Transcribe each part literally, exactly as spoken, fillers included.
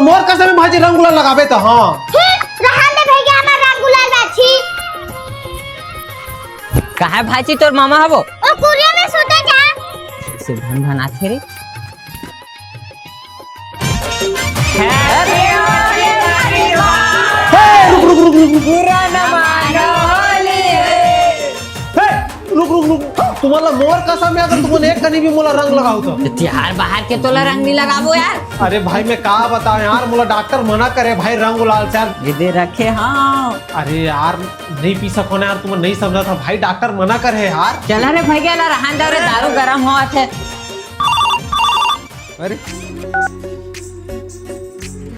मोर कसम में भाजी रंग गुलाल लगाबे त, हाँ। रहन दे भैया, हमर रंग गुलाल बाछी। कहाँ भाजी तोर मामा हवो? ओ कुरिया में सुते जा। से भन भन आथे रे। हे, रुक, रुक, रुक, रुक, रुक। हे, रुक, रुक, रुक। तुम्हारा मोर कसम है, अगर तुमने एक कनी भी मोला रंग लगाओ तो। तो तिहार बाहर के तोला रंग नहीं लगाबो यार। अरे भाई, मैं का बताऊं यार, मोला डॉक्टर मना करे भाई रंग गुलाल से यार। ये दे रखे हाँ। अरे यार, नहीं पी सको ना यार, तुमने नहीं समझा था भाई, डॉक्टर मना करे यार। चला रे भैया, ला रहन दो रे, दारू गरम होवत हे। अरे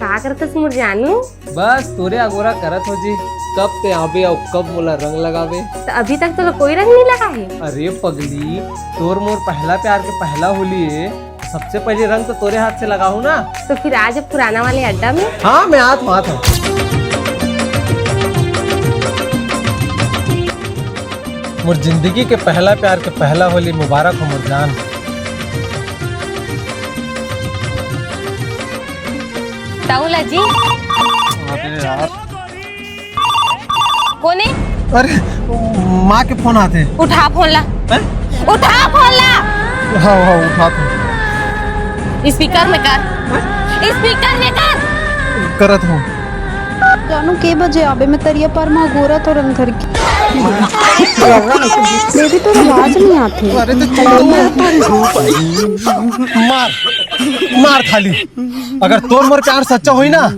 का करतस मोर जानू? बस तोरे अगोरा करत हो जी, कब ते आबे अउ कब मोला रंग लगाबे। तो अभी तक तोला कोई रंग नहीं लगा है? अरे पगली, तोर मोर पहला प्यार के पहला होली है, सबसे पहले रंग तो तोरे हाथ से लगाहूं ना। तो फिर आज पुराना वाले अड्डा में। हाँ, मैं आत हूँ, आत हूँ। मोर जिंदगी के पहला प्यार के पहला होली मुबारक हो मोर जान। ताऊ ला जी। अरे यार। कोने? अरे, माँ के फोन आथे। उठा फोन ला। हैं? उठा फोन ला। हाँ, हाँ, उठा फोन। स्पीकर में कर। स्पीकर में कर। करत हूँ। जानू के बजे आबे, मैं तरिया पार मा गोरा तो रंग धर के। बेबी, तोर आवाज नहीं आथे। अरे तो मार, मार थाली। अगर तोर मोर प्यार सच्चा होई ना,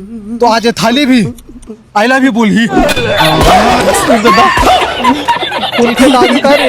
तो आज ये थाली भी I love you बोलही। फूल के दाग उतारे।